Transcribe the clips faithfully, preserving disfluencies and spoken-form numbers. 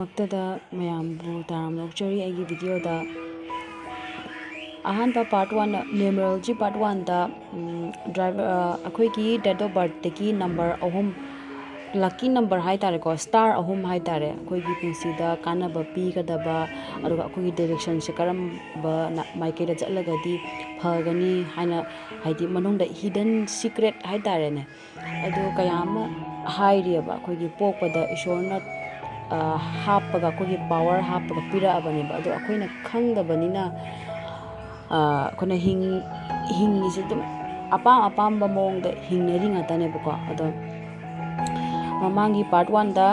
ꯃꯛꯇꯗ ꯃꯌꯥꯝꯕꯨ ꯇꯔꯥꯝꯅ ꯑꯣꯛꯆꯔꯤ ꯑꯩꯒꯤ ꯚꯤꯗꯤꯑꯣꯗ꯫ ꯑꯍꯥꯟꯕ ꯄꯥꯔꯠ ꯋꯥꯟ, ꯅ꯭ꯌꯨꯃꯔꯣꯂꯣꯖꯤ ꯄꯥꯔꯠ ꯋꯥꯟꯗ, ꯎꯝ, ꯗ꯭ꯔꯥꯏꯚꯔ, ꯑ, ꯑꯩꯈꯣꯏꯒꯤ ꯗꯦꯠ ꯑꯣꯐ ꯕꯥꯔꯠꯇꯒꯤ ꯅꯝꯕꯔ ꯑꯍꯨꯝ, ꯂꯛꯀꯤ ꯅꯝꯕꯔ ꯍꯥꯏ ꯇꯥꯔꯦꯀꯣ, ꯁ꯭ꯇꯥꯔ ꯑꯍꯨꯝ ꯍꯥꯏ ꯇꯥꯔꯦ, ꯑꯩꯈꯣꯏꯒꯤ ꯄꯨꯟꯁꯤꯗ ꯀꯥꯟꯅꯕ ꯄꯤꯒꯗꯕ, ꯑꯗꯨꯒ ꯑꯩꯈꯣꯏꯒꯤ ꯗꯥꯏꯔꯦꯛꯁꯟꯁꯦ ꯀꯔꯝꯕ ꯅ-, ꯃꯥꯏꯀꯩꯗ ꯆꯠꯂꯒꯗꯤ ꯐꯒꯅꯤ ꯍꯥꯏꯅ, ꯍꯥꯏꯗꯤ ꯃꯅꯨꯡꯗ ꯍꯤꯗꯟ ꯁꯤꯀ꯭ꯔꯦꯠ ꯍꯥꯏ ꯇꯥꯔꯦꯅꯦ, ꯑꯗꯨ ꯀꯌꯥ ꯑꯃ ꯍꯥꯏꯔꯤꯑꯕ꯫ ꯑꯩꯈꯣꯏꯒꯤ ꯄꯣꯛꯄꯗ ꯏꯁꯣꯔꯅ, ꯑ, ꯍꯥꯞꯄꯒ, ꯑꯩꯈꯣꯏꯒꯤ ꯄꯥꯋꯔ ꯍꯥꯞꯄꯒ ꯄꯤꯔꯛꯑꯕꯅꯦꯕ꯫ ꯑꯗꯣ ꯑꯩꯈꯣꯏꯅ ꯈꯪꯗꯕꯅꯤꯅ, ꯑ, ꯑꯩꯈꯣꯏꯅ ꯍꯤꯡ-, ꯍꯤꯡꯉꯤꯁꯦ ꯑꯗꯨꯝ ꯑꯄꯥꯝ ꯑꯄꯥꯝꯕ ꯃꯑꯣꯡꯗ ꯍꯤꯡꯅꯔꯤ ꯉꯥꯛꯇꯅꯦꯕꯀꯣ꯫ ꯑꯗꯣ ꯃꯃꯥꯡꯒꯤ ꯄꯥꯔꯠ ꯋꯥꯟꯗ,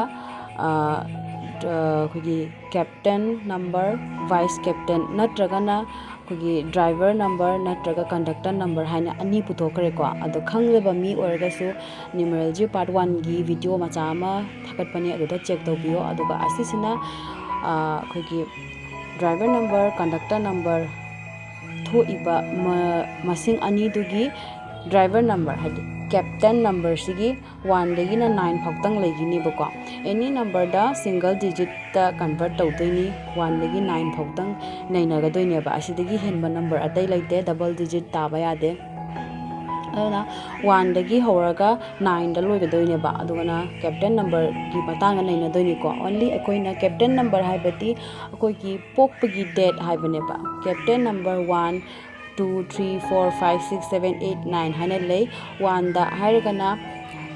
ꯑ, ꯑ, ꯑꯩꯈꯣꯏꯒꯤ ꯀꯦꯞꯇꯦꯟ ꯅꯝꯕꯔ, ꯚꯥꯏꯁ ꯀꯦꯞꯇꯦꯟ ꯅꯠꯇ꯭ꯔꯒꯅ ꯑꯩꯈꯣꯏꯒꯤ ꯗ꯭ꯔꯥꯏꯚꯔ ꯅꯝꯕꯔ ꯅꯠꯇ꯭ꯔꯒ ꯀꯟꯗꯛꯇꯔ ꯅꯝꯕꯔ ꯍꯥꯏꯅ ꯑꯅꯤ ꯄꯨꯊꯣꯛꯈ꯭ꯔꯦꯀꯣ꯫ ꯑꯗꯣ ꯈꯪꯗꯕ ꯃꯤ ꯑꯣꯏꯔꯒꯁꯨ ꯅ꯭ꯌꯨꯃꯔꯣꯂꯣꯖꯤ ꯄꯥꯔꯠ ꯋꯥꯟꯒꯤ ꯚꯤꯗꯤꯑꯣ ꯃꯆꯥ ꯑꯃ ꯊꯥꯒꯠꯄꯅꯦ, ꯑꯗꯨꯗ ꯆꯦꯛ ꯇꯧꯕꯤꯌꯣ꯫ ꯑꯗꯨꯒ ꯑꯁꯤꯁꯤꯅ, ꯑ, ꯑꯩꯈꯣꯏꯒꯤ ꯗ꯭ꯔꯥꯏꯚꯔ ꯅꯝꯕꯔ, ꯀꯟꯗꯛꯇꯔ ꯅꯝꯕꯔ ꯊꯣꯛꯏꯕ ꯃ-, ꯃꯁꯤꯡ ꯑꯅꯤꯗꯨꯒꯤ ꯗ꯭ꯔꯥꯏꯚꯔ ꯅꯝꯕꯔ, ꯍꯥꯏꯗꯤ ꯀꯦꯞꯇꯦꯟ ꯅꯝꯕꯔꯁꯤꯒꯤ ꯋꯥꯟꯗꯒꯤꯅ ꯅꯥꯏꯟ ꯐꯥꯎꯇꯪ ꯂꯩꯈꯤꯅꯦꯕꯀꯣ꯫ ꯑꯦꯅꯤ ꯅꯝꯕꯔꯗ ꯁꯤꯡꯒꯜ ꯗꯤꯖꯤꯠꯇ ꯀꯟꯚꯔꯠ ꯇꯧꯗꯣꯏꯅꯤ꯫ ꯋꯥꯟꯗꯒꯤ ꯅꯥꯏꯟ ꯐꯥꯎꯇꯪ ꯅꯩꯅꯒꯗꯣꯏꯅꯦꯕ꯫ ꯑꯁꯤꯗꯒꯤ ꯍꯦꯟꯕ ꯅꯝꯕꯔ ꯑꯇꯩ ꯂꯩꯇꯦ, ꯗꯕꯜ ꯗꯤꯖꯤꯠ ꯇꯥꯕ ꯌꯥꯗꯦ꯫ ꯑꯗꯨꯅ ꯋꯥꯟꯗꯒꯤ ꯍꯧꯔꯒ ꯅꯥꯏꯟꯗ ꯂꯣꯏꯒꯗꯣꯏꯅꯦꯕ꯫ ꯑꯗꯨꯒꯅ ꯀꯦꯞꯇꯦꯟ ꯅꯝꯕꯔꯒꯤ ꯃꯇꯥꯡꯗ ꯅꯩꯅꯗꯣꯏꯅꯤꯀꯣ꯫ ꯑꯣꯟꯂꯤ ꯑꯩꯈꯣꯏꯅ ꯀꯦꯞꯇꯦꯟ ꯅꯝꯕꯔ ꯍꯥꯏꯕꯗꯤ ꯑꯩꯈꯣꯏꯒꯤ ꯄꯣꯛꯄꯒꯤ ꯗꯦꯠ ꯍꯥꯏꯕꯅꯦꯕ꯫ Captain number one, two, three, four, five, six, seven, eight, nine ꯍꯥꯏꯅ ꯂꯩ꯫ ꯋꯥꯟꯗ ꯍꯥꯏꯔꯒꯅ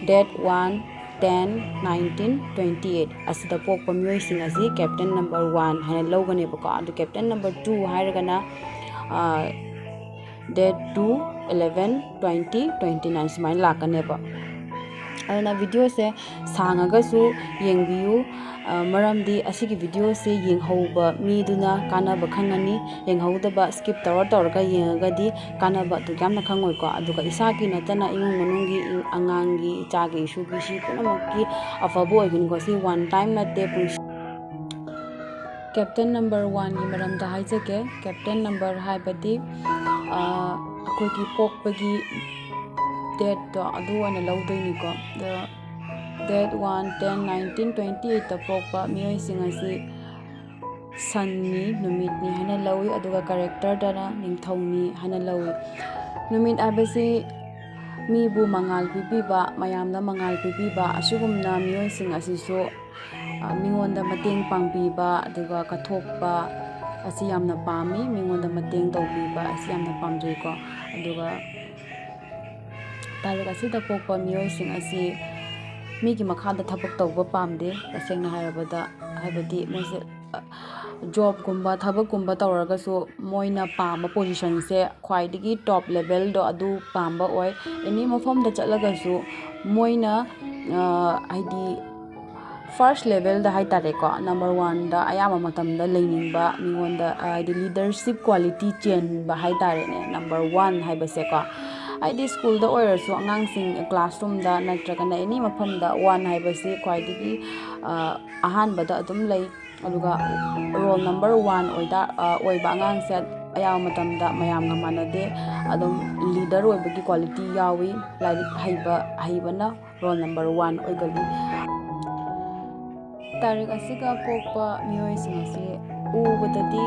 date one, ten, nineteen, twenty eight ꯑꯁꯤꯗ ꯄꯣꯛꯄ ꯃꯤꯑꯣꯏꯁꯤꯡ ꯑꯁꯤ ꯀꯦꯞꯇꯦꯟ ꯅꯝꯕꯔ ꯋꯥꯟ ꯍꯥꯏꯅ ꯂꯧꯒꯅꯦꯕꯀꯣ꯫ ꯑꯗꯨ ꯀꯦꯞꯇꯦꯟ ꯅꯝꯕꯔ ꯇꯨ ꯍꯥꯏꯔꯒꯅ, ꯑ, date two, eleven, twenty, twenty nine ꯁꯨꯃꯥꯏꯅ ꯂꯥꯛꯀꯅꯦꯕ꯫ ꯑꯗꯨꯅ ꯚꯤꯗꯤꯑꯣꯁꯦ ꯁꯥꯡꯉꯒꯁꯨ ꯌꯦꯡꯕꯤꯌꯨ, ꯑ, ꯃꯔꯝꯗꯤ ꯑꯁꯤꯒꯤ ꯚꯤꯗꯤꯑꯣꯁꯦ ꯌꯦꯡꯍꯧꯕ ꯃꯤꯗꯨꯅ ꯀꯥꯟꯅꯕ ꯈꯪꯉꯅꯤ, ꯌꯦꯡꯍꯧꯗꯕ, ꯁ꯭ꯀꯤꯞ ꯇꯧꯔ ꯇꯧꯔꯒ ꯌꯦꯡꯉꯒꯗꯤ ꯀꯥꯟꯅꯕ ꯑꯗꯨꯛ ꯌꯥꯝꯅ ꯈꯪꯉꯣꯏꯀꯣ꯫ ꯑꯗꯨꯒ ꯏꯁꯥꯒꯤ ꯅꯠꯇꯅ ꯏꯃꯨꯡ ꯃꯅꯨꯡꯒꯤ, ꯏ-, ꯑꯉꯥꯡꯒꯤ, ꯏꯆꯥꯒꯤ, ꯏꯁꯨꯒꯤ, ꯁꯤ ꯄꯨꯝꯅꯃꯛꯀꯤ ꯑꯐꯕ ꯑꯣꯏꯒꯅꯤꯀꯣ꯫ ꯁꯤ ꯋꯥꯟ ꯇꯥꯏꯝ ꯅꯠꯇꯦ, ꯄꯨꯟꯁꯤ꯫ ꯀꯦꯞꯇꯦꯟ ꯅꯝꯕꯔ ꯋꯥꯟꯒꯤ ꯃꯔꯝꯗ ꯍꯥꯏꯖꯒꯦ꯫ ꯀꯦꯞꯇꯦꯟ ꯅꯝꯕꯔ ꯍꯥꯏꯕꯗꯤ, ꯑ, ꯑꯩꯈꯣꯏꯒꯤ ꯄꯣꯛꯄꯒꯤ ꯗꯦꯠꯇꯣ ꯑꯗꯨ ꯑꯣꯏꯅ ꯂꯧꯗꯣꯏꯅꯤꯀꯣ꯫ ꯑꯗꯣ Date one ten nineteen twenty eight ꯇ ꯄꯣꯛꯄ ꯃꯤꯑꯣꯏꯁꯤꯡ ꯑꯁꯤ ꯁꯟꯅꯤ, ꯅꯨꯃꯤꯠꯅꯤ ꯍꯥꯏꯅ ꯂꯧꯏ, ꯑꯗꯨꯒ character ꯗꯅ ꯅꯤꯡꯊꯧꯅꯤ ꯍꯥꯏꯅ ꯂꯧꯏ꯫ ꯅꯨꯃꯤꯠ ꯍꯥꯏꯕꯁꯤ ꯃꯤꯕꯨ ꯃꯉꯥꯜ ꯄꯤꯕꯤꯕ, ꯃꯌꯥꯝꯗ ꯃꯉꯥꯜ ꯄꯤꯕꯤꯕ, ꯑꯁꯤꯒꯨꯝꯅ ꯃꯤꯑꯣꯏꯁꯤꯡ ꯑꯁꯤꯁꯨ, ꯑ, ꯃꯤꯉꯣꯟꯗ ꯃꯇꯦꯡ ꯄꯥꯡꯕꯤꯕ, ꯑꯗꯨꯒ ꯀꯠꯊꯣꯛꯄ ꯑꯁꯤ ꯌꯥꯝꯅ ꯄꯥꯝꯃꯤ, ꯃꯤꯉꯣꯟꯗ ꯃꯇꯦꯡ ꯇꯧꯕꯤꯕ ꯑꯁꯤ ꯌꯥꯝꯅ ꯄꯥꯝꯖꯩꯀꯣ꯫ ꯑꯗꯨꯒ ꯇꯥꯔꯤꯛ ꯑꯁꯤꯗ ꯄꯣꯛꯄ ꯃꯤꯑꯣꯏꯁꯤꯡ ꯑꯁꯤ ꯃꯤꯒꯤ ꯃꯈꯥꯗ ꯊꯕꯛ ꯇꯧꯕ ꯄꯥꯝꯗꯦ, ꯇꯁꯦꯡꯅ ꯍꯥꯏꯔꯕꯗ꯫ ꯍꯥꯏꯕꯗꯤ ꯃꯣꯏꯁꯦ, ꯑ, job ꯀꯨꯝꯕ, ꯊꯕꯛꯀꯨꯝꯕ ꯇꯧꯔꯒꯁꯨ ꯃꯣꯏꯅ ꯄꯥꯝꯕ position ꯁꯦ ꯈ꯭ꯋꯥꯏꯗꯒꯤ top level ꯗꯣ ꯑꯗꯨ ꯄꯥꯝꯕ ꯑꯣꯏ꯫ Any ꯃꯐꯝꯗ ꯆꯠꯂꯒꯁꯨ ꯃꯣꯏꯅ, ꯑ, ꯍꯥꯏꯗꯤ first level ꯗ ꯍꯥꯏ ꯇꯥꯔꯦꯀꯣ, number one ꯗ ꯑꯌꯥꯝꯕ ꯃꯇꯝꯗ ꯂꯩꯅꯤꯡꯕ, ꯃꯤꯉꯣꯟꯗ, ꯑ, ꯍꯥꯏꯗꯤ leadership quality ꯆꯦꯟꯕ ꯍꯥꯏ ꯇꯥꯔꯦꯅꯦ, number one ꯍꯥꯏꯕꯁꯦꯀꯣ꯫ ꯍꯥꯏꯗꯤ school ꯗ ꯑꯣꯏꯔꯁꯨ ꯑꯉꯥꯡꯁꯤꯡ classroom ꯗ ꯅꯠꯇ꯭ꯔꯒꯅ any ꯃꯐꯝꯗ one ꯍꯥꯏꯕꯁꯤ ꯈ꯭ꯋꯥꯏꯗꯒꯤ, ꯑ, ꯑꯍꯥꯟꯕꯗ ꯑꯗꯨꯝ ꯂꯩ꯫ ꯑꯗꯨꯒ roll number one ꯑꯣꯏꯕ ꯑꯉꯥꯡꯁꯦ ꯑꯌꯥꯝꯕ ꯃꯇꯝꯗ ꯃꯌꯥꯝꯒ ꯃꯥꯟꯅꯗꯦ, ꯑꯗꯨꯝ leader ꯑꯣꯏꯕꯒꯤ quality ꯌꯥꯎꯏ꯫ ꯂꯥꯏꯔꯤꯛ ꯍꯩꯕ, ꯍꯩꯕꯅ roll number one ꯑꯣꯏꯒꯜꯂꯤ꯫ ꯇꯥꯔꯤꯛ ꯑꯁꯤꯒ ꯄꯣꯛꯄ ꯃꯤꯑꯣꯏꯁꯤꯡ ꯑꯁꯤ ꯎꯕꯗꯗꯤ,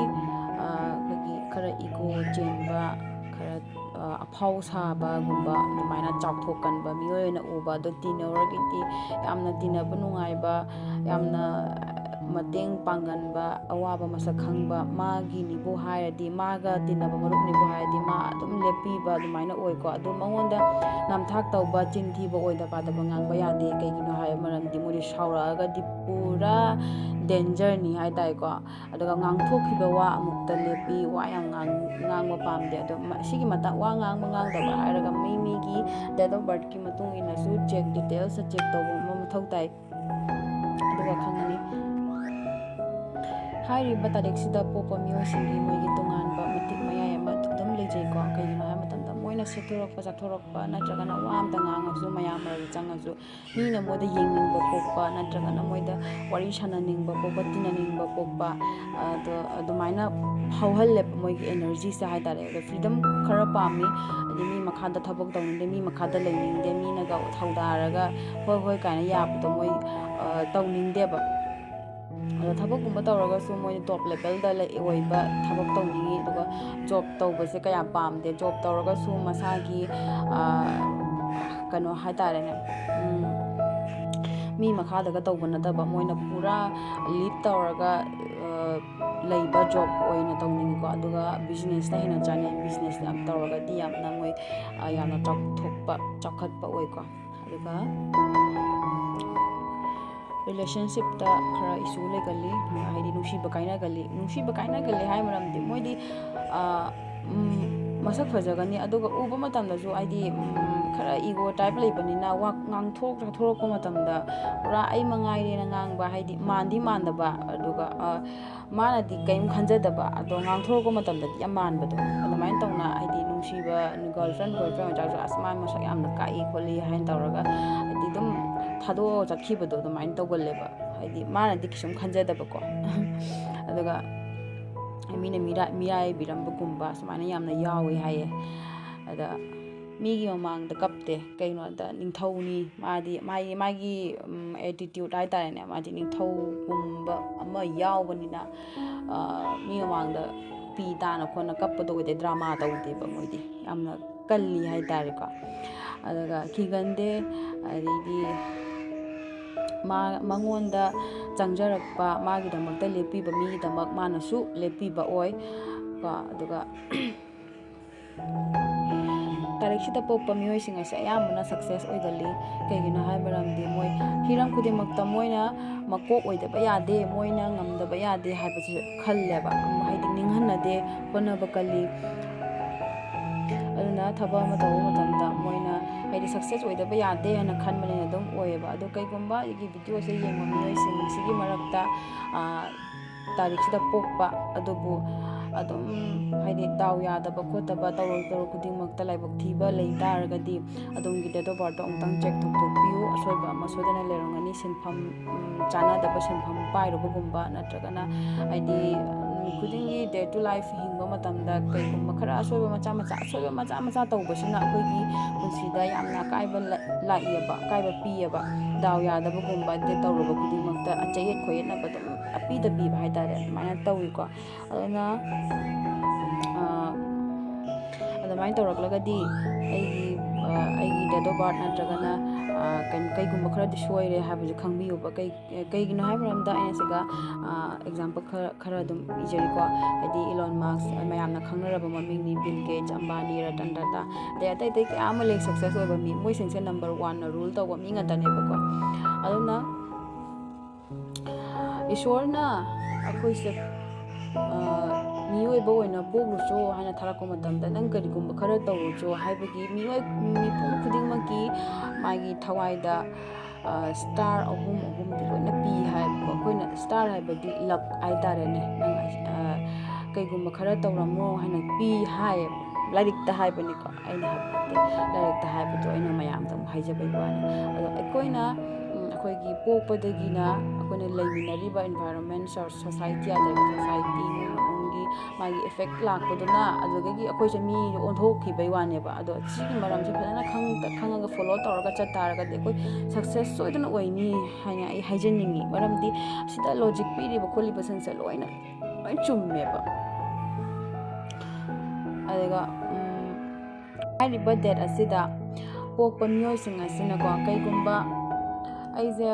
ꯑ, ꯑꯩꯈꯣꯏꯒꯤ ꯈꯔ ego ꯆꯦꯟꯕ, ꯈꯔ, ꯑ, ꯑꯐꯥꯎ ꯁꯥꯕꯒꯨꯝꯕ, ꯑꯗꯨꯃꯥꯏꯅ ꯆꯥꯎꯊꯣꯛꯀꯟꯕ ꯃꯤꯑꯣꯏ ꯑꯣꯏꯅ ꯎꯕ꯫ ꯑꯗꯣ ꯇꯤꯟꯅꯧꯔꯒꯗꯤ ꯌꯥꯝꯅ ꯇꯤꯟꯅꯕ ꯅꯨꯡꯉꯥꯏꯕ, ꯌꯥꯝꯅ ꯃꯇꯦꯡ ꯄꯥꯡꯒꯟꯕ, ꯑꯋꯥꯕ ꯃꯁꯛ ꯈꯪꯕ, ꯃꯥꯒꯤꯅꯤꯕꯨ ꯍꯥꯏꯔꯗꯤ, ꯃꯥꯒ ꯇꯤꯟꯅꯕ ꯃꯔꯨꯞꯅꯤꯕꯨ ꯍꯥꯏꯔꯗꯤ ꯃꯥ ꯑꯗꯨꯝ ꯂꯦꯞꯄꯤꯕ ꯑꯗꯨꯃꯥꯏꯅ ꯑꯣꯏꯀꯣ꯫ ꯑꯗꯣ ꯃꯉꯣꯟꯗ ꯅꯝꯊꯥꯛ ꯇꯧꯕ, ꯆꯤꯟ ꯊꯤꯕ, ꯑꯣꯏꯗ ꯄꯥꯗꯕ ꯉꯥꯡꯕ ꯌꯥꯗꯦ꯫ ꯀꯩꯒꯤꯅꯣ ꯍꯥꯏꯕ ꯃꯔꯝꯗꯤ ꯃꯣꯏꯗꯤ ꯁꯥꯎꯔꯛꯑꯒꯗꯤ ꯄꯨꯔꯥ danger ꯅꯤ ꯍꯥꯏ ꯇꯥꯔꯦꯀꯣ꯫ ꯑꯗꯨꯒ ꯉꯥꯡꯊꯣꯛꯈꯤꯕ ꯋꯥ ꯑꯃꯨꯛꯇ ꯂꯦꯞꯄꯤ, ꯋꯥ ꯌꯥꯝ ꯉꯥꯡ-, ꯉꯥꯡꯕ ꯄꯥꯝꯗꯦ꯫ ꯑꯗꯣ ꯃ-, ꯁꯤꯒꯤ ꯃꯇꯥꯡ, ꯋꯥ ꯉꯥꯡꯕ ꯉꯥꯡꯗꯕ ꯍꯥꯏꯔꯒ ꯃꯤ ꯃꯤꯒꯤ date of birth ꯀꯤ ꯃꯇꯨꯡ ꯏꯟꯅꯁꯨ check, details check ꯇꯧꯕ ꯑꯃ ꯃꯊꯧ ꯇꯥꯏ꯫ ꯑꯗꯨꯒ ꯈꯪꯉꯅꯤ꯫ ꯍꯥꯏꯔꯤꯕ ꯇꯥꯔꯤꯛꯁꯤꯗ ꯄꯣꯛꯄ ꯃꯤꯑꯣꯏꯁꯤꯡꯒꯤ ꯃꯣꯏꯒꯤ ꯇꯣꯉꯥꯟꯕ ꯃꯇꯤꯛ ꯃꯌꯥꯏ ꯑꯃ ꯑꯗꯨꯝ ꯂꯩꯖꯩꯀꯣ꯫ ꯀꯩꯒꯤꯅꯣ ꯍꯥꯏꯕ ꯃꯇꯝꯗ ꯃꯣꯏ ꯑꯩꯅ ꯁꯦꯠꯊꯣꯔꯛꯄ ꯆꯥꯊꯣꯔꯛꯄ ꯅꯠꯇ꯭ꯔꯒꯅ ꯋꯥ ꯑꯝꯇ ꯉꯥꯡꯉꯁꯨ, ꯃꯌꯥꯝ ꯃꯔꯛꯇ ꯆꯪꯉꯁꯨ, ꯃꯤꯅ ꯃꯣꯏꯗ ꯌꯦꯡꯅꯤꯡꯕ ꯄꯣꯛꯄ ꯅꯠꯇ꯭ꯔꯒꯅ ꯃꯣꯏꯗ ꯋꯥꯔꯤ ꯁꯥꯟꯅꯅꯤꯡꯕ ꯄꯣꯛꯄ, ꯇꯤꯟꯅꯅꯤꯡꯕ ꯄꯣꯛꯄ, ꯑꯗꯣ ꯑꯗꯨꯃꯥꯏꯅ ꯐꯥꯎꯍꯜꯂꯦꯕ ꯃꯣꯏꯒꯤ energyꯁꯦ ꯍꯥꯏꯇꯥꯔꯦ꯫ ꯑꯗꯣ freedom ꯈꯔ ꯄꯥꯝꯃꯤ, ꯍꯥꯏꯗꯤ ꯃꯤ ꯃꯈꯥꯗ ꯊꯕꯛ ꯇꯧꯅꯤꯡꯗꯦ, ꯃꯤ ꯃꯈꯥꯗ ꯂꯩꯅꯤꯡꯗꯦ, ꯃꯤꯅꯒ ꯊꯧꯗꯥꯔꯒ ꯍꯣꯏ ꯍꯣꯏ ꯀꯥꯏꯅ ꯌꯥꯕꯗꯣ ꯃꯣꯏ ꯇꯧꯅꯤꯡꯗꯦꯕ꯫ ꯑꯗꯣ ꯊꯕꯛꯀꯨꯝꯕ ꯇꯧꯔꯒꯁꯨ ꯃꯣꯏ top levelꯗ ꯑꯣꯏꯕ ꯊꯕꯛ ꯇꯧꯅꯤꯡꯉꯤ꯫ ꯑꯗꯨꯒ job ꯇꯧꯕꯁꯦ ꯀꯌꯥ ꯄꯥꯝꯗꯦ꯫ Job ꯇꯧꯔꯒꯁꯨ ꯃꯁꯥꯒꯤ ꯀꯩꯅꯣ ꯍꯥꯏꯇꯥꯔꯦꯅꯦ, ꯃꯤ ꯃꯈꯥꯗꯒ ꯇꯧꯕ ꯅꯠꯇꯕ, ꯃꯣꯏꯅ ꯄꯨꯔꯥ lead ꯇꯧꯔꯒ ꯂꯩꯕ job ꯑꯣꯏꯅ ꯇꯧꯅꯤꯡꯉꯤꯀꯣ꯫ ꯑꯗꯨꯒ businessꯅ ꯍꯦꯟꯅ ꯆꯥꯅꯩ꯫ Business ꯌꯥꯝ ꯇꯧꯔꯒꯗꯤ ꯌꯥꯝꯅ ꯃꯣꯏ ꯌꯥꯝꯅ ꯆꯥꯎꯊꯣꯛꯄ, ꯆꯥꯎꯈꯠꯄ ꯑꯣꯏꯀꯣ꯫ ꯑꯗꯨꯒ relationshipꯇ ꯈꯔ issue ꯂꯩꯒꯜꯂꯤ, ꯍꯥꯏꯗꯤ ꯅꯨꯡꯁꯤꯕ ꯀꯥꯏꯅꯒꯜꯂꯤ꯫ ꯅꯨꯡꯁꯤꯕ ꯀꯥꯏꯅꯒꯜꯂꯤ ꯍꯥꯏ ꯃꯔꯝꯗꯤ ꯃꯣꯏꯗꯤ ꯃꯁꯛ ꯐꯖꯒꯅꯤ, ꯑꯗꯨꯒ ꯎꯕ ꯃꯇꯝꯗꯁꯨ ꯍꯥꯏꯗꯤ ꯈꯔ ego type ꯂꯩꯕꯅꯤꯅ ꯋꯥ ꯉꯥꯡꯊꯣꯛ ꯆꯥꯊꯣꯔꯛꯄ ꯃꯇꯝꯗ ꯄꯨꯔꯥ ꯑꯩ ꯃꯉꯥꯏꯔꯦꯅ ꯉꯥꯡꯕ, ꯍꯥꯏꯗꯤ ꯃꯥꯟꯗꯤ ꯃꯥꯟꯗꯕ, ꯑꯗꯨꯒ ꯃꯥꯅꯗꯤ ꯀꯔꯤꯝ ꯈꯟꯖꯗꯕ, ꯑꯗꯣ ꯉꯥꯡꯊꯣꯔꯛꯄ ꯃꯇꯝꯗꯗꯤ ꯌꯥꯝ ꯃꯥꯟꯕꯗꯣ꯫ ꯑꯗꯨꯃꯥꯏꯅ ꯇꯧꯅ ꯍꯥꯏꯗꯤ ꯅꯨꯡꯁꯤꯕ girlfriend boyfriend ꯑꯣꯏꯇꯥꯔꯁꯨ, "ꯑꯁ, ꯃꯥ ꯃꯁꯛ ꯌꯥꯝꯅ ꯀꯥꯛꯏ ꯈꯣꯠꯂꯤ" ꯍꯥꯏꯅ ꯇꯧꯔꯒ ꯍꯥꯏꯗꯤ ꯑꯗꯨꯝ ꯊꯥꯗꯣꯛꯑꯒ ꯆꯠꯈꯤꯕꯗꯣ ꯑꯗꯨꯃꯥꯏꯅ ꯇꯧꯒꯜꯂꯦꯕ꯫ ꯍꯥꯏꯗꯤ ꯃꯥꯅꯗꯤ ꯀꯩꯁꯨꯝ ꯈꯟꯖꯗꯕꯀꯣ꯫ ꯑꯗꯨꯒ ꯃꯤꯅ ꯃꯤꯔꯥꯏ ꯃꯤꯔꯥꯏꯕꯤꯔꯝꯕꯒꯨꯝꯕ ꯁꯨꯃꯥꯏꯅ ꯌꯥꯝꯅ ꯌꯥꯎꯋꯦ ꯍꯥꯏꯌꯦ꯫ ꯑꯗ ꯃꯤꯒꯤ ꯃꯃꯥꯡꯗ ꯀꯞꯇꯦ꯫ ꯀꯩꯅꯣꯗ ꯅꯤꯡꯊꯧꯅꯤ꯫ ꯃꯥꯗꯤ ꯃꯥꯒꯤ ꯃꯥꯒꯤ attitude ꯍꯥꯏꯇꯥꯔꯦꯅꯦ, ꯃꯥꯗꯤ ꯅꯤꯡꯊꯧꯒꯨꯝꯕ ꯑꯃ ꯌꯥꯎꯕꯅꯤꯅ ꯃꯤ ꯃꯃꯥꯡꯗ ꯄꯤ ꯇꯥꯅ ꯈꯣꯠꯅ ꯀꯞꯄꯗꯣ ꯑꯣꯏꯗꯦ꯫ Drama ꯇꯧꯗꯦꯕ ꯃꯣꯏꯗꯤ, ꯌꯥꯝꯅ ꯀꯜꯂꯤ ꯍꯥꯏꯇꯥꯔꯦꯀꯣ꯫ ꯑꯗꯨꯒ ꯀꯤꯒꯟꯗꯦ꯫ ꯑꯗꯩꯗꯤ ꯃꯥ ꯃꯉꯣꯟꯗ ꯆꯪꯖꯔꯛꯄ, ꯃꯥꯒꯤꯗꯃꯛꯇ ꯂꯦꯞꯄꯤꯕ ꯃꯤꯒꯤꯗꯃꯛ ꯃꯥꯅꯁꯨ ꯂꯦꯞꯄꯤꯕ ꯑꯣꯏ ꯀꯣ꯫ ꯑꯗꯨꯒ ꯇꯥꯔꯤꯛꯁꯤꯗ ꯄꯣꯛꯄ ꯃꯤꯑꯣꯏꯁꯤꯡ ꯑꯁꯦ ꯑꯌꯥꯝꯕꯅ success ꯑꯣꯏꯒꯜꯂꯤ꯫ ꯀꯩꯒꯤꯅꯣ ꯍꯥꯏꯕ ꯃꯔꯝꯗꯤ ꯃꯣꯏ ꯍꯤꯔꯝ ꯈꯨꯗꯤꯡꯃꯛꯇ ꯃꯣꯏꯅ ꯃꯀꯣꯛ ꯑꯣꯏꯗꯕ ꯌꯥꯗꯦ, ꯃꯣꯏꯅ ꯉꯝꯗꯕ ꯌꯥꯗꯦ ꯍꯥꯏꯕꯁꯦ ꯈꯜꯂꯦꯕ꯫ ꯍꯥꯏꯗꯤ ꯅꯤꯡꯍꯟꯅꯗꯦ, ꯍꯣꯠꯅꯕ ꯀꯜꯂꯤ꯫ ꯑꯗꯨꯅ ꯊꯕꯛ ꯑꯃ ꯇꯧꯕ ꯃꯇꯝꯗ ꯃꯣꯏꯅ ꯍꯥꯏꯗꯤ success ꯑꯣꯏꯗꯕ ꯌꯥꯗꯦ ꯍꯥꯏꯅ ꯈꯟꯕꯅꯤꯅ ꯑꯗꯨꯝ ꯑꯣꯏꯌꯦꯕ꯫ ꯑꯗꯣ ꯀꯩꯒꯨꯝꯕ ꯑꯩꯒꯤ videoꯁꯦ ꯌꯦꯡꯕ ꯃꯤꯑꯣꯏꯁꯤꯡꯁꯤꯒꯤ ꯃꯔꯛꯇ ꯇꯥꯔꯤꯛꯁꯤꯗ ꯄꯣꯛꯄ ꯑꯗꯨꯕꯨ ꯑꯗꯨꯝ, ꯍꯥꯏꯗꯤ, ꯗꯥꯎ ꯌꯥꯗꯕ ꯈꯣꯠꯇꯕ ꯇꯧꯔꯨ ꯇꯧꯔꯨ ꯈꯨꯗꯤꯡꯃꯛꯇ ꯂꯥꯏꯕꯛ ꯊꯤꯕ ꯂꯩ ꯇꯥꯔꯒꯗꯤ, ꯑꯗꯣꯝꯒꯤ date of birth ꯑꯃꯨꯛꯇꯪ check ꯇꯧꯊꯣꯛꯄꯤꯌꯨ꯫ ꯑꯁꯣꯏꯕ ꯑꯃ ꯁꯣꯏꯗꯅ ꯂꯩꯔꯝꯒꯅꯤ꯫ ꯁꯤꯟꯐꯝ, ꯎꯝ, ꯆꯥꯟꯅꯗꯕ ꯁꯤꯟꯐꯝ ꯄꯥꯏꯔꯨꯕꯒꯨꯝꯕ, ꯅꯠꯇ꯭ꯔꯒꯅ, ꯍꯥꯏꯗꯤ, ꯅꯨꯃꯤꯠ ꯈꯨꯗꯤꯡꯒꯤ day to life ꯍꯤꯡꯕ ꯃꯇꯝꯗ ꯀꯩꯒꯨꯝꯕ ꯈꯔ ꯑꯁꯣꯏꯕ ꯃꯆꯥ ꯃꯆꯥ, ꯑꯁꯣꯏꯕ ꯃꯆꯥ ꯃꯆꯥ ꯇꯧꯕꯁꯤꯅ ꯑꯩꯈꯣꯏꯒꯤ ꯄꯨꯟꯁꯤꯗ ꯌꯥꯝꯅ ꯑꯀꯥꯏꯕ ꯂ-, ꯂꯥꯛꯏꯑꯕ, ꯑꯀꯥꯏꯕ ꯄꯤꯌꯦꯕ꯫ ꯗꯥꯎ ꯌꯥꯗꯕꯒꯨꯝꯕ, ꯑꯗꯩ ꯇꯧꯔꯨꯕ ꯈꯨꯗꯤꯡꯃꯛꯇ ꯆꯌꯦꯠ ꯈꯣꯏꯌꯦꯠꯅꯕ ꯑꯗꯨꯝ ꯑꯄꯤꯗ ꯄꯤꯕ ꯍꯥꯏꯇꯥꯔꯦ, ꯑꯗꯨꯃꯥꯏꯅ ꯇꯧꯏꯀꯣ꯫ ꯑꯗꯨꯅ, ꯑꯥ, ꯑꯗꯨꯃꯥꯏꯅ ꯇꯧꯔꯛꯂꯒꯗꯤ ꯑꯩꯒꯤ, ꯑꯥ, ꯑꯩꯒꯤ date of birth ꯅꯠꯇ꯭ꯔꯒꯅ, ꯑꯥ, ꯀꯩ-, ꯀꯩꯒꯨꯝꯕ ꯈꯔꯗꯤ ꯁꯣꯏꯔꯦ ꯍꯥꯏꯕꯁꯦ ꯈꯪꯕꯤꯌꯨꯕ꯫ ꯀꯩ-, ꯀꯩꯒꯤꯅꯣ ꯍꯥꯏꯕ ꯃꯔꯝꯗ ꯑꯩꯅ ꯁꯤꯗ, ꯑꯥ, example ꯈꯔ, ꯈꯔ ꯑꯗꯨꯝ ꯏꯖꯔꯤꯀꯣ꯫ ꯍꯥꯏꯗꯤ Elon Musk, ꯃꯌꯥꯝꯅ ꯈꯪꯅꯔꯕ ꯃꯃꯤꯡꯅꯤ, Bill Gates, Ambani, Ratan Tata, ꯑꯗꯩ ꯑꯇꯩ ꯑꯇꯩ ꯀꯌꯥ ꯑꯃ ꯂꯩ, success ꯑꯣꯏꯕ ꯃꯤ, ꯃꯣꯏꯁꯤꯡꯁꯦ number one ꯅ rule ꯇꯧꯕ ꯃꯤ ꯉꯥꯛꯇꯅꯦꯕꯀꯣ꯫ ꯑꯗꯨꯅ ꯏꯁꯣꯔꯅ ꯑꯩꯈꯣꯏꯁꯦ, ꯑ, ꯃꯤꯑꯣꯏꯕ ꯑꯣꯏꯅ ꯄꯣꯛꯂꯨꯆꯣ ꯍꯥꯏꯅ ꯊꯥꯔꯛꯄ ꯃꯇꯝꯗ, ꯅꯪ ꯀꯔꯤꯒꯨꯝꯕ ꯈꯔ ꯇꯧꯔꯨꯆꯣ ꯍꯥꯏꯕꯒꯤ, ꯃꯤꯑꯣꯏ, ꯃꯤꯄꯨꯝ ꯈꯨꯗꯤꯡꯃꯛꯀꯤ ꯃꯥꯒꯤ ꯊꯋꯥꯏꯗ, ꯑ, star ꯑꯍꯨꯝ ꯑꯍꯨꯝꯗꯤ ꯂꯣꯏꯅ ꯄꯤ ꯍꯥꯏꯕꯀꯣ꯫ ꯑꯩꯈꯣꯏꯅ star ꯍꯥꯏꯕꯗꯤ luck ꯍꯥꯏꯇꯥꯔꯦꯅꯦ꯫ ꯅꯪ, ꯑ, ꯀꯩꯒꯨꯝꯕ ꯈꯔ ꯇꯧꯔꯝꯃꯣ ꯍꯥꯏꯅ ꯄꯤ ꯍꯥꯏꯌꯦꯕ꯫ ꯂꯥꯏꯔꯤꯛꯇ ꯍꯥꯏꯕꯅꯤꯀꯣ, ꯑꯩꯅ ꯍꯥꯏꯕꯗꯤ ꯂꯥꯏꯔꯤꯛꯇ ꯍꯥꯏꯕꯗꯣ ꯑꯩꯅ ꯃꯌꯥꯝꯗ ꯑꯃꯨꯛ ꯍꯥꯏꯖꯕꯒꯤ ꯋꯥꯅꯤ꯫ ꯑꯗꯣ ꯑꯩꯈꯣꯏꯅ, ꯎꯝ, ꯑꯩꯈꯣꯏꯒꯤ ꯄꯣꯛꯄꯗꯒꯤꯅ ꯑꯩꯈꯣꯏꯅ ꯂꯩꯃꯤꯟꯅꯔꯤꯕ environment, so-, society ꯍꯥꯏꯇꯥꯔꯦ, society ꯏꯃꯨꯡ ꯃꯅꯨꯡꯒꯤ ꯃꯥꯒꯤ effect ꯂꯥꯛꯄꯗꯨꯅ ꯑꯗꯨꯗꯒꯤ ꯑꯩꯈꯣꯏꯁꯦ ꯃꯤꯗꯣ ꯑꯣꯟꯊꯣꯛꯈꯤꯕꯩ ꯋꯥꯅꯦꯕ꯫ ꯑꯗꯣ ꯁꯤꯒꯤ ꯃꯔꯝꯁꯦ ꯐꯖꯅ ꯈꯪ-, ꯈꯪꯉꯒ follow ꯇꯧꯔꯒ ꯆꯠ ꯇꯥꯔꯒꯗꯤ ꯑꯩꯈꯣꯏ success ꯁꯣꯏꯗꯅ ꯑꯣꯏꯅꯤ ꯍꯥꯏꯅ ꯑꯩ ꯍꯥꯏꯖꯅꯤꯡꯉꯤ꯫ ꯃꯔꯝꯗꯤ ꯁꯤꯗ logic ꯄꯤꯔꯤꯕ ꯈꯣꯠꯂꯤꯕꯁꯤꯡꯁꯦ ꯂꯣꯏꯅ, ꯂꯣꯏ ꯆꯨꯝꯃꯦꯕ꯫ ꯑꯗꯨꯒ, ꯎꯝ, ꯍꯥꯏꯔꯤꯕ date ꯑꯁꯤꯗ ꯄꯣꯛꯄ ꯃꯤꯑꯣꯏꯁꯤꯡ ꯑꯁꯤꯅꯀꯣ, ꯀꯩꯒꯨꯝꯕ ꯑꯩꯁꯦ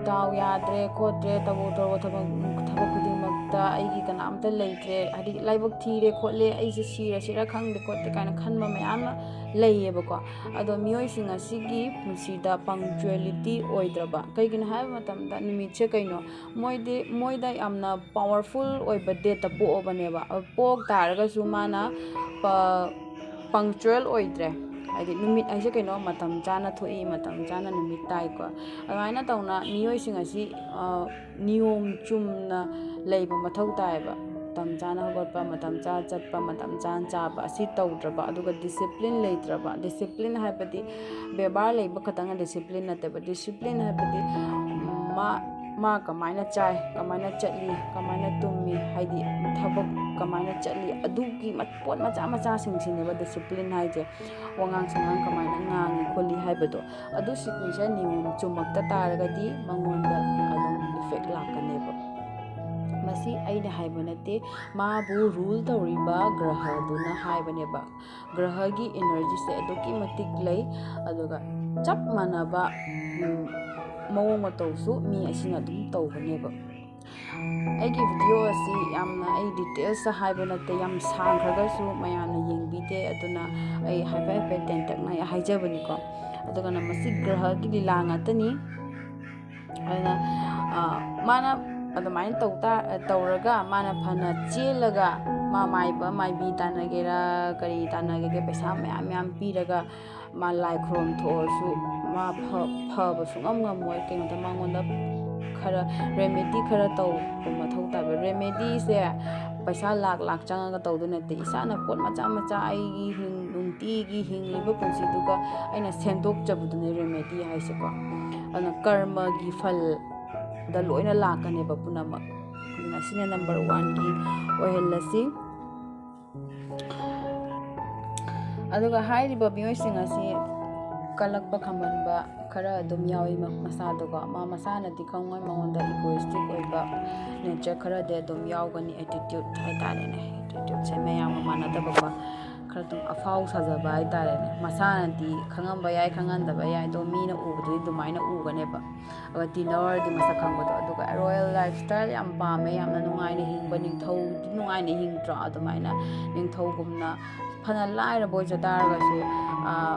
ꯗꯥꯎ ꯌꯥꯗ꯭ꯔꯦ ꯈꯣꯠꯇ꯭ꯔꯦ, ꯇꯧꯔꯨ ꯇꯧꯔꯨ ꯊꯕꯛ, ꯊꯕꯛ ꯈꯨꯗꯤꯡꯃꯛꯇ ꯑꯩꯒꯤ ꯀꯅꯥꯝꯇ ꯂꯩꯇ꯭ꯔꯦ, ꯍꯥꯏꯗꯤ ꯂꯥꯏꯕꯛ ꯊꯤꯔꯦ ꯈꯣꯠꯂꯦ, ꯑꯩꯁꯦ ꯁꯤꯔꯁꯤꯔ ꯈꯪꯗꯦ ꯈꯣꯠꯇꯦ ꯀꯥꯏꯅ ꯈꯟꯕ ꯃꯌꯥꯝ ꯑꯃ ꯂꯩꯌꯦꯕꯀꯣ꯫ ꯑꯗꯣ ꯃꯤꯑꯣꯏꯁꯤꯡ ꯑꯁꯤꯒꯤ ꯄꯨꯟꯁꯤꯗ punctuality ꯑꯣꯏꯗ꯭ꯔꯕ, ꯀꯩꯒꯤꯅꯣ ꯍꯥꯏꯕ ꯃꯇꯝꯗ ꯅꯨꯃꯤꯠꯁꯦ ꯀꯩꯅꯣ, ꯃꯣꯏꯗꯤ, ꯃꯣꯏꯗ ꯌꯥꯝꯅ powerful ꯑꯣꯏꯕ date ꯇ ꯄꯣꯛꯑꯕꯅꯦꯕ꯫ ꯄꯣꯛ ꯇꯥꯔꯒꯁꯨ ꯃꯥꯅ ꯄ-, punctual ꯑꯣꯏꯗ꯭ꯔꯦ꯫ ꯍꯥꯏꯗꯤ ꯅꯨꯃꯤꯠ ꯍꯥꯏꯁꯦ ꯀꯩꯅꯣ, ꯃꯇꯝ ꯆꯥꯅ ꯊꯣꯛꯏ, ꯃꯇꯝ ꯆꯥꯅ ꯅꯨꯃꯤꯠ ꯇꯥꯏꯀꯣ꯫ ꯑꯗꯨꯃꯥꯏꯅ ꯇꯧꯅ ꯃꯤꯑꯣꯏꯁꯤꯡ ꯑꯁꯤ, ꯑ, ꯅꯤꯌꯣꯝ ꯆꯨꯝꯅ ꯂꯩꯕ ꯃꯊꯧ ꯇꯥꯏꯌꯦꯕ꯫ ꯃꯇꯝ ꯆꯥꯅ ꯍꯧꯒꯠꯄ, ꯃꯇꯝ ꯆꯥꯅ ꯆꯠꯄ, ꯃꯇꯝ ꯆꯥꯅ ꯆꯥꯕ, ꯑꯁꯤ ꯇꯧꯗ꯭ꯔꯕ, ꯑꯗꯨꯒ ꯗꯤꯁꯤꯄ꯭ꯂꯤꯟ ꯂꯩꯇ꯭ꯔꯕ, ꯗꯤꯁꯤꯄ꯭ꯂꯤꯟ ꯍꯥꯏꯕꯗꯤ ꯕꯦꯕꯥꯔ ꯂꯩꯕ ꯈꯛꯇꯪꯅ ꯗꯤꯁꯤꯄ꯭ꯂꯤꯟ ꯅꯠꯇꯦꯕ꯫ ꯗꯤꯁꯤꯄ꯭ꯂꯤꯟ ꯍꯥꯏꯕꯗꯤ ꯃꯥ ꯃꯥ ꯀꯃꯥꯏꯅ ꯆꯥꯏ, ꯀꯃꯥꯏꯅ ꯆꯠꯂꯤ, ꯀꯃꯥꯏꯅ ꯇꯨꯝꯃꯤ, ꯍꯥꯏꯗꯤ ꯊꯕꯛ ꯀꯃꯥꯏꯅ ꯆꯠꯂꯤ, ꯑꯗꯨꯒꯤ ꯃ- ꯄꯣꯠ ꯃꯆꯥ ꯃꯆꯥꯁꯤꯡꯁꯤꯅꯦꯕ ꯗꯤꯁꯤꯄ꯭ꯂꯤꯟ ꯍꯥꯏꯁꯦ꯫ ꯋꯥꯉꯥꯡ ꯁꯉꯥꯡ ꯀꯃꯥꯏꯅ ꯉꯥꯡꯉꯤ ꯈꯣꯠꯂꯤ ꯍꯥꯏꯕꯗꯣ, ꯑꯗꯨꯁꯤꯡꯁꯦ ꯅꯤꯌꯣꯝ ꯆꯨꯝꯃꯛꯇ ꯇꯥꯔꯒꯗꯤ ꯃꯉꯣꯟꯗ ꯑꯗꯨꯝ ꯏꯐꯦꯛ ꯂꯥꯛꯀꯅꯦꯕ꯫ ꯃꯁꯤ ꯑꯩꯅ ꯍꯥꯏꯕ ꯅꯠꯇꯦ, ꯃꯥꯕꯨ ꯔꯨꯜ ꯇꯧꯔꯤꯕ ꯒ꯭ꯔꯍꯗꯨꯅ ꯍꯥꯏꯕꯅꯦꯕ꯫ ꯒ꯭ꯔꯍꯒꯤ ꯏꯅꯔꯖꯤꯁꯦ ꯑꯗꯨꯛꯀꯤ ꯃꯇꯤꯛ ꯂꯩ꯫ ꯑꯗꯨꯒ ꯆꯞ ꯃꯥꯟꯅꯕ, ꯎꯝ, ꯃꯑꯣꯡ ꯃꯇꯧꯁꯨ ꯃꯤ ꯑꯁꯤꯅ ꯑꯗꯨꯝ ꯇꯧꯕꯅꯦꯕ꯫ ꯑꯩꯒꯤ ꯚꯤꯗꯤꯑꯣ ꯑꯁꯤ ꯌꯥꯝꯅ ꯑꯩ ꯗꯤꯇꯦꯜꯁꯇ ꯍꯥꯏꯕ ꯅꯠꯇꯦ, ꯌꯥꯝ ꯁꯥꯡꯈ꯭ꯔꯒꯁꯨ ꯃꯌꯥꯝꯅ ꯌꯦꯡꯕꯤꯗꯦ, ꯑꯗꯨꯅ ꯑꯩ ꯍꯥꯏꯐꯦꯠ ꯍꯥꯏꯐꯦꯠ ꯇꯦꯟꯇꯛꯅ ꯑꯩ ꯍꯥꯏꯖꯕꯅꯤꯀꯣ꯫ ꯑꯗꯨꯒꯅ ꯃꯁꯤ ꯒ꯭ꯔꯍꯒꯤ ꯂꯤꯂꯥ ꯉꯥꯛꯇꯅꯤ꯫ ꯑꯗꯨꯅ, ꯑ, ꯃꯥꯅ ꯑꯗꯨꯃꯥꯏꯅ ꯇꯧ ꯇꯥ-, ꯇꯧꯔꯒ ꯃꯥꯅ ꯐꯅ ꯆꯦꯜꯂꯒ ꯃꯥ ꯃꯥꯏꯕ ꯃꯥꯏꯕꯤ ꯇꯥꯟꯅꯒꯦꯔꯥ, ꯀꯔꯤ ꯇꯥꯟꯅꯒꯦꯒꯦ, ꯄꯩꯁꯥ ꯃꯌꯥꯝ ꯃꯌꯥꯝ ꯄꯤꯔꯒ ꯃꯥ ꯂꯥꯏ ꯈꯨꯔꯨꯝ ꯊꯣꯛꯑꯁꯨ ꯃꯥ ꯐ-, ꯐꯕ ꯁꯨꯡꯉꯝ ꯉꯝꯃꯣꯏ꯫ ꯀꯩꯅꯣꯗ ꯃꯉꯣꯟꯗ ꯈꯔ ꯔꯦꯃꯦꯗꯤ ꯈꯔ ꯇꯧꯕ ꯃꯊꯧ ꯇꯥꯕ꯫ ꯔꯦꯃꯦꯗꯤꯁꯦ ꯄꯩꯁꯥ ꯂꯥꯛ ꯂꯥꯛ ꯆꯪꯉꯒ ꯇꯧꯗꯣꯏ ꯅꯠꯇꯦ꯫ ꯏꯁꯥꯅ ꯄꯣꯠ ꯃꯆꯥ ꯃꯆꯥ ꯑꯩꯒꯤ ꯍꯤꯡ-, ꯅꯨꯡꯇꯤꯒꯤ ꯍꯤꯡꯂꯤꯕ ꯄꯨꯟꯁꯤꯗꯨꯒ ꯑꯩꯅ ꯁꯦꯝꯗꯣꯛꯆꯕꯗꯨꯅꯦ ꯔꯦꯃꯦꯗꯤ ꯍꯥꯏꯁꯦꯀꯣ꯫ ꯑꯗꯨꯅ ꯀꯔꯃꯒꯤ ꯐꯜꯗ ꯂꯣꯏꯅ ꯂꯥꯛꯀꯅꯦꯕ ꯄꯨꯝꯅꯃꯛ꯫ ꯑꯗꯨꯅ ꯁꯤꯅ ꯅꯝꯕꯔ ꯋꯥꯟꯒꯤ ꯑꯣꯏꯍꯜꯂꯁꯤ꯫ ꯑꯗꯨꯒ ꯍꯥꯏꯔꯤꯕ ꯃꯤꯑꯣꯏꯁꯤꯡ ꯑꯁꯤ ꯀꯜꯂꯛꯄ ꯈꯝꯕꯟꯕ ꯈꯔ ꯑꯗꯨꯝ ꯌꯥꯎꯏ ꯃ-, ꯃꯁꯥꯗꯀꯣ꯫ ꯃꯥ ꯃꯁꯥꯅꯗꯤ ꯈꯪꯉꯣꯏ, ꯃꯉꯣꯟꯗ ꯏꯒꯣꯏꯁꯇꯤꯛ ꯑꯣꯏꯕ ꯅꯦꯆꯔ ꯈꯔꯗꯤ ꯑꯗꯨꯝ ꯌꯥꯎꯒꯅꯤ, ꯑꯦꯇꯤꯇ꯭ꯌꯨꯠ ꯍꯥꯏꯇꯥꯔꯦꯅꯦ꯫ ꯑꯦꯇꯤꯇ꯭ꯌꯨꯠꯁꯦ ꯃꯌꯥꯝꯒ ꯃꯥꯟꯅꯗꯕꯀꯣ, ꯈꯔ ꯑꯗꯨꯝ ꯑꯐꯥꯎ ꯁꯥꯖꯕ ꯍꯥꯏꯇꯥꯔꯦꯅꯦ꯫ ꯃꯁꯥꯅꯗꯤ ꯈꯪꯉꯝꯕ ꯌꯥꯏ, ꯈꯪꯍꯟꯗꯕ ꯌꯥꯏ, ꯑꯗꯣ ꯃꯤꯅ ꯎꯕꯗꯗꯤ ꯑꯗꯨꯃꯥꯏꯅ ꯎꯒꯅꯦꯕ꯫ ꯑꯗꯨꯒ ꯇꯤꯅꯔꯗꯤ ꯃꯁꯛ ꯈꯪꯕꯗꯣ꯫ ꯑꯗꯨꯒ ꯔꯣꯌꯦꯜ ꯂꯥꯏꯐ ꯁ꯭ꯇꯥꯏꯜ ꯌꯥꯝ ꯄꯥꯝꯃꯦ, ꯌꯥꯝꯅ ꯅꯨꯡꯉꯥꯏꯅ ꯍꯤꯡꯕ, ꯅꯤꯡꯊꯧꯗꯤ ꯅꯨꯡꯉꯥꯏꯅ ꯍꯤꯡꯗ꯭ꯔꯣ? ꯑꯗꯨꯃꯥꯏꯅ ꯅꯤꯡꯊꯧꯒꯨꯝꯅ ꯐꯅ ꯂꯥꯏꯔꯕ ꯑꯣꯏꯖ ꯇꯥꯔꯒꯁꯨ, ꯑꯥ,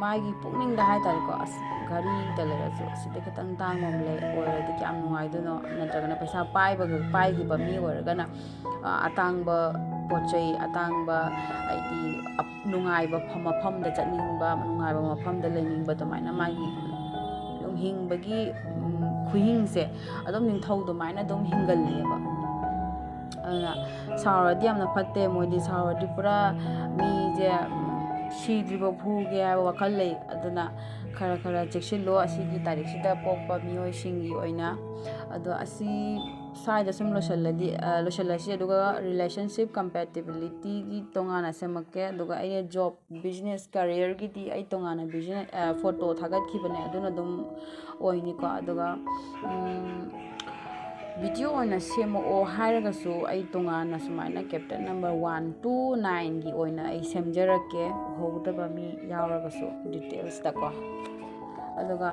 ꯃꯥꯒꯤ ꯄꯨꯛꯅꯤꯡꯗ ꯍꯥꯏꯇꯥꯔꯦꯀꯣ, "ꯑꯁ, ꯘꯔꯤꯗ ꯂꯩꯔꯁꯨ ꯑꯁꯤꯗ ꯈꯤꯇꯪ ꯇꯥꯡꯕ ꯑꯃ ꯂꯩ ꯑꯣꯏꯔꯗꯤ ꯀꯌꯥꯝ ꯅꯨꯡꯉꯥꯏꯗꯣꯏꯅꯣ?" ꯅꯠꯇ꯭ꯔꯒꯅ ꯄꯩꯁꯥ ꯄꯥꯏꯕꯒ, ꯄꯥꯏꯈꯤꯕ ꯃꯤ ꯑꯣꯏꯔꯒꯅ, ꯑ, ꯑꯇꯥꯡꯕ ꯄꯣꯠ ꯆꯩ, ꯑꯇꯥꯡꯕ, ꯍꯥꯏꯗꯤ, ꯑꯞ-, ꯅꯨꯡꯉꯥꯏꯕ ꯐ-, ꯃꯐꯝꯗ ꯆꯠꯅꯤꯡꯕ, ꯅꯨꯡꯉꯥꯏꯕ ꯃꯐꯝꯗ ꯂꯩꯅꯤꯡꯕ, ꯑꯗꯨꯃꯥꯏꯅ ꯃꯥꯒꯤ ꯑꯗꯨꯝ ꯍꯤꯡꯕꯒꯤ, ꯎꯝ, ꯈꯨꯍꯤꯡꯁꯦ ꯑꯗꯨꯝ ꯅꯤꯡꯊꯧ ꯑꯗꯨꯃꯥꯏꯅ ꯑꯗꯨꯝ ꯍꯤꯡꯒꯜꯂꯦꯕ꯫ ꯑꯗꯨꯅ ꯁꯥꯎꯔꯗꯤ ꯌꯥꯝꯅ ꯐꯠꯇꯦ꯫ ꯃꯣꯏꯗꯤ ꯁꯥꯎꯔꯗꯤ ꯄꯨꯔꯥ ꯃꯤꯁꯦ, ꯎꯝ, ꯁꯤꯗ꯭ꯔꯤꯕ ꯐꯨꯒꯦ ꯍꯥꯏꯕ ꯋꯥꯈꯜ ꯂꯩ꯫ ꯑꯗꯨꯅ ꯈꯔ ꯈꯔ ꯆꯦꯛꯁꯤꯜꯂꯣ꯫ ꯑꯁꯤꯒꯤ ꯇꯥꯔꯤꯛꯁꯤꯗ ꯄꯣꯛꯄ ꯃꯤꯑꯣꯏꯁꯤꯡꯒꯤ ꯑꯣꯏꯅ꯫ ꯑꯗꯣ ꯑꯁꯤ ꯁ꯭ꯋꯥꯏꯗ ꯁꯨꯝ ꯂꯣꯏꯁꯤꯜꯂꯗꯤ, ꯑ, ꯂꯣꯏꯁꯤꯜꯂꯁꯤ꯫ ꯑꯗꯨꯒ relationship compatibility ꯒꯤ ꯇꯣꯉꯥꯟꯅ ꯁꯦꯝꯃꯛꯀꯦ꯫ ꯑꯗꯨꯒ ꯑꯩꯅ job, business, career ꯒꯤꯗꯤ ꯑꯩ ꯇꯣꯉꯥꯟꯅ business, ꯑ, photo ꯊꯥꯒꯠꯈꯤꯕꯅꯦ, ꯑꯗꯨꯅ ꯑꯗꯨꯝ ꯑꯣꯏꯅꯤꯀꯣ꯫ ꯑꯗꯨꯒ, ꯎꯝ, video ꯑꯣꯏꯅ ꯁꯦꯝꯃꯛꯑꯣ ꯍꯥꯏꯔꯒꯁꯨ ꯑꯩ ꯇꯣꯉꯥꯟꯅ ꯁꯨꯃꯥꯏꯅ caption number one to nine ꯒꯤ ꯑꯣꯏꯅ ꯑꯩ ꯁꯦꯝꯖꯔꯛꯀꯦ, ꯎꯍꯧꯗꯕ ꯃꯤ ꯌꯥꯎꯔꯒꯁꯨ details ꯇꯀꯣ꯫ ꯑꯗꯨꯒ